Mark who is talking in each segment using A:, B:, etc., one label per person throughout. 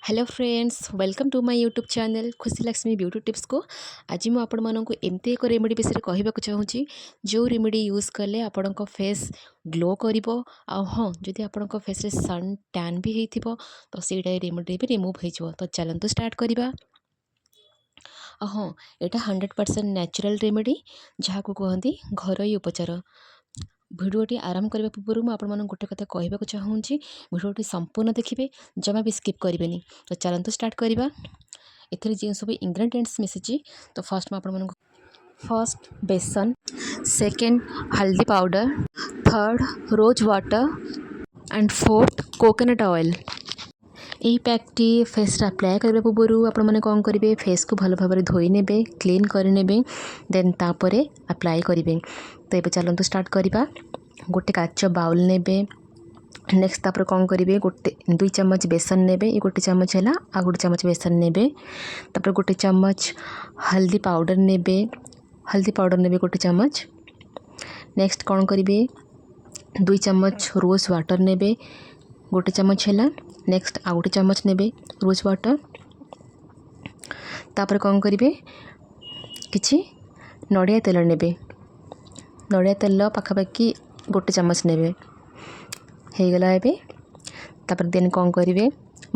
A: Hello friends, welcome to my YouTube channel ଖୁସି Lakshmi beauty ଟିପ୍ସକୁ। ଆଜି ମୁଁ ଆପଣମାନଙ୍କୁ ଏମିତି ଏକ ରେମେଡ଼ି ବିଷୟରେ କହିବାକୁ ଚାହୁଁଛି, ଯେଉଁ ରେମେଡ଼ି ୟୁଜ୍ କଲେ ଆପଣଙ୍କ ଫେସ୍ ଗ୍ଲୋ କରିବ। ଆଉ ହଁ, ଯଦି ଆପଣଙ୍କ ଫେସ୍ରେ ସନ୍ ଟ୍ୟାନ୍ ବି ହେଇଥିବ, ତ ସେଇଟା ଏ ରେମେଡ଼ିରେ ବି ରିମୁଭ୍ ହେଇଯିବ। ତ ଚାଲନ୍ତୁ ଷ୍ଟାର୍ଟ କରିବା। ଆଉ ହଁ, ଏଇଟା 100% ନ୍ୟାଚୁରାଲ୍ ରେମେଡ଼ି, ଯାହାକୁ କୁହନ୍ତି ଘରୋଇ ଉପଚାର। ଭିଡ଼ିଓଟି ଆରମ୍ଭ କରିବା ପୂର୍ବରୁ ମୁଁ ଆପଣମାନଙ୍କୁ ଗୋଟେ କଥା କହିବାକୁ ଚାହୁଁଛି, ଭିଡ଼ିଓଟି ସମ୍ପୂର୍ଣ୍ଣ ଦେଖିବେ, ଜମା ବି ସ୍କିପ୍ କରିବେନି। ତ ଚାଲନ୍ତୁ ଷ୍ଟାର୍ଟ କରିବା। ଏଥିରେ ଯେଉଁ ସବୁ ଇନଗ୍ରେଡ଼ିଏଣ୍ଟସ୍ ମିଶିଛି, ତ ଫାର୍ଷ୍ଟ ମୁଁ ଆପଣମାନଙ୍କୁ ଫାର୍ଷ୍ଟ ବେସନ, ସେକେଣ୍ଡ ହଳଦୀ powder, third rose water and fourth coconut oil। ଏହି ପ୍ୟାକ୍ଟି ଫେସ୍ରେ ଆପ୍ଲାଏ କରିବା ପୂର୍ବରୁ ଆପଣମାନେ କ'ଣ କରିବେ? ଫେସ୍କୁ ଭଲ ଭାବରେ ଧୋଇ ନେବେ, କ୍ଲିନ୍ କରିନେବେ, ଦେନ୍ ତାପରେ ଆପ୍ଲାଏ କରିବେ। ତ ଏବେ ଚାଲନ୍ତୁ ଷ୍ଟାର୍ଟ କରିବା। ଗୋଟେ କାଚ ବାଉଲ୍ ନେବେ। ନେକ୍ସଟ ତାପରେ କ'ଣ କରିବେ? ଗୋଟେ 2 ଚାମଚ ବେସନ ନେବେ। ଏ ଗୋଟେ ଚାମଚ ହେଲା, ଆଉ ଗୋଟେ ଚାମଚ ବେସନ ନେବେ। ତାପରେ ଗୋଟେ ଚାମଚ ହଳଦୀ ପାଉଡ଼ର ନେବେ। ହଳଦୀ ପାଉଡ଼ର ନେବେ ଗୋଟେ ଚାମଚ। ନେକ୍ସଟ କ'ଣ କରିବେ? 2 ଚାମଚ ରୋଜ୍ ୱାଟର୍ ନେବେ। ଗୋଟେ ଚାମଚ ହେଲା, ନେକ୍ସଟ ଆଉ ଗୋଟେ ଚାମଚ ନେବେ ରୋଜ୍ ୱାଟର୍। ତାପରେ କ'ଣ କରିବେ? କିଛି ନଡ଼ିଆ ତେଲ ନେବେ। ନଡ଼ିଆ ତେଲ ପାଖାପାଖି ଗୋଟେ ଚାମଚ ନେବେ। ହେଇଗଲା ଏବେ। ତାପରେ ଦେନ୍ କ'ଣ କରିବେ?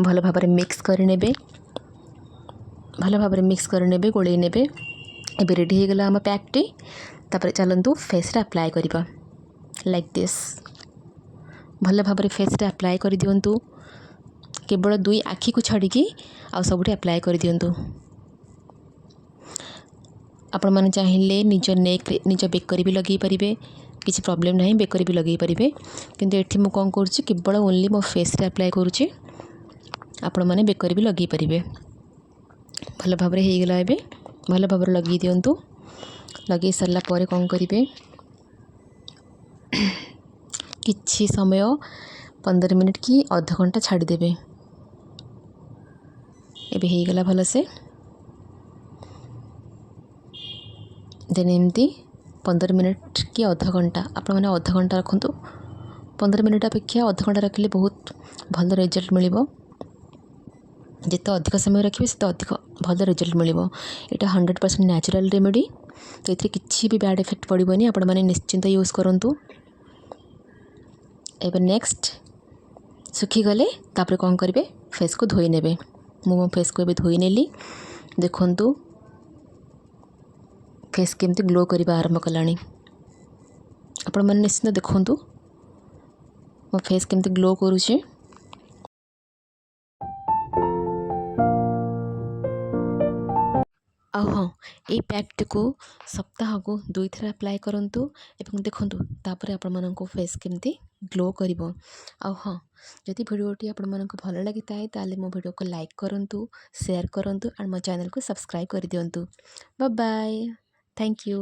A: ଭଲ ଭାବରେ ମିକ୍ସ କରିନେବେ। ଭଲ ଭାବରେ ମିକ୍ସ କରିନେବେ, ଗୋଳେଇ ନେବେ। ଏବେ ରେଡ଼ି ହେଇଗଲା ଆମ ପ୍ୟାକ୍ଟି। ତାପରେ ଚାଲନ୍ତୁ ଫେସ୍ରେ ଆପ୍ଲାଏ କରିବା। ଲାଇକ୍ this, ଭଲ ଭାବରେ ଫେସ୍ରେ ଆପ୍ଲାଏ କରିଦିଅନ୍ତୁ। କେବଳ ଦୁଇ ଆଖିକୁ ଛାଡ଼ିକି ଆଉ ସବୁଠି ଆପ୍ଲାଏ କରିଦିଅନ୍ତୁ। ଆପଣମାନେ ଚାହିଁଲେ ନିଜ ନେକ୍ରେ, ନିଜ ବେକରେ ବି ଲଗେଇ ପାରିବେ, କିଛି ପ୍ରୋବ୍ଲେମ୍ ନାହିଁ, ବେକରେ ବି ଲଗେଇ ପାରିବେ। କିନ୍ତୁ ଏଠି ମୁଁ କ'ଣ କରୁଛି? କେବଳ ଓନ୍ଲି ମୋ ଫେସ୍ରେ ଆପ୍ଲାଏ କରୁଛି। ଆପଣମାନେ ବେକରେ ବି ଲଗେଇ ପାରିବେ। ଭଲ ଭାବରେ ହେଇଗଲା। ଏବେ ଭଲ ଭାବରେ ଲଗେଇ ଦିଅନ୍ତୁ। ଲଗେଇ ସାରିଲା ପରେ କ'ଣ କରିବେ? କିଛି ସମୟ, 15 ମିନିଟ୍ କି ଅଧଘଣ୍ଟା ଛାଡ଼ିଦେବେ। ଏବେ ହେଇଗଲା ଭଲସେ। ଦେନ୍ ଏମିତି 15 ମିନିଟ୍ କି ଅଧଘଣ୍ଟା, ଆପଣମାନେ ଅଧଘଣ୍ଟା ରଖନ୍ତୁ। 15 ମିନିଟ୍ ଅପେକ୍ଷା ଅଧଘଣ୍ଟା ରଖିଲେ ବହୁତ ଭଲ ରେଜଲ୍ଟ ମିଳିବ। ଯେତେ ଅଧିକ ସମୟ ରଖିବେ, ସେତେ ଅଧିକ ଭଲ ରେଜଲ୍ଟ ମିଳିବ। ଏଇଟା 100% ନ୍ୟାଚୁରାଲ୍ ରେମେଡ଼ି, ତ ଏଥିରେ କିଛି ବି ବ୍ୟାଡ଼୍ ଇଫେକ୍ଟ ପଡ଼ିବନି। ଆପଣମାନେ ନିଶ୍ଚିନ୍ତ ୟୁଜ୍ କରନ୍ତୁ। ଏବେ ନେକ୍ସଟ ଶୁଖିଗଲେ ତାପରେ କ'ଣ କରିବେ? ଫେସ୍କୁ ଧୋଇ ନେବେ। ମୁଁ ମୋ ଫେସ୍କୁ ଏବେ ଧୋଇ ନେଲି। ଦେଖନ୍ତୁ, ଫେସ୍ କେମିତି ଗ୍ଲୋ କରିବା ଆରମ୍ଭ କଲାଣି। ଆପଣମାନେ ନିଶ୍ଚିନ୍ତ ଦେଖନ୍ତୁ ମୋ ଫେସ୍ କେମିତି ଗ୍ଲୋ କରୁଛି। ଆଉ ହଁ, ଏଇ ପ୍ୟାକ୍ଟିକୁ ସପ୍ତାହକୁ ଦୁଇଥର ଆପ୍ଲାଏ କରନ୍ତୁ ଏବଂ ଦେଖନ୍ତୁ ତାପରେ ଆପଣମାନଙ୍କ ଫେସ୍ କେମିତି ଗ୍ଲୋ କରିବ। ଆଉ ହଁ, ଯଦି ଭିଡ଼ିଓଟି ଆପଣମାନଙ୍କୁ ଭଲ ଲାଗିଥାଏ, ତାହେଲେ ମୋ ଭିଡ଼ିଓକୁ ଲାଇକ୍ କରନ୍ତୁ, ସେୟାର କରନ୍ତୁ ଆଣ୍ଡ ମୋ ଚ୍ୟାନେଲକୁ ସବସ୍କ୍ରାଇବ୍ କରିଦିଅନ୍ତୁ। Bye, thank you.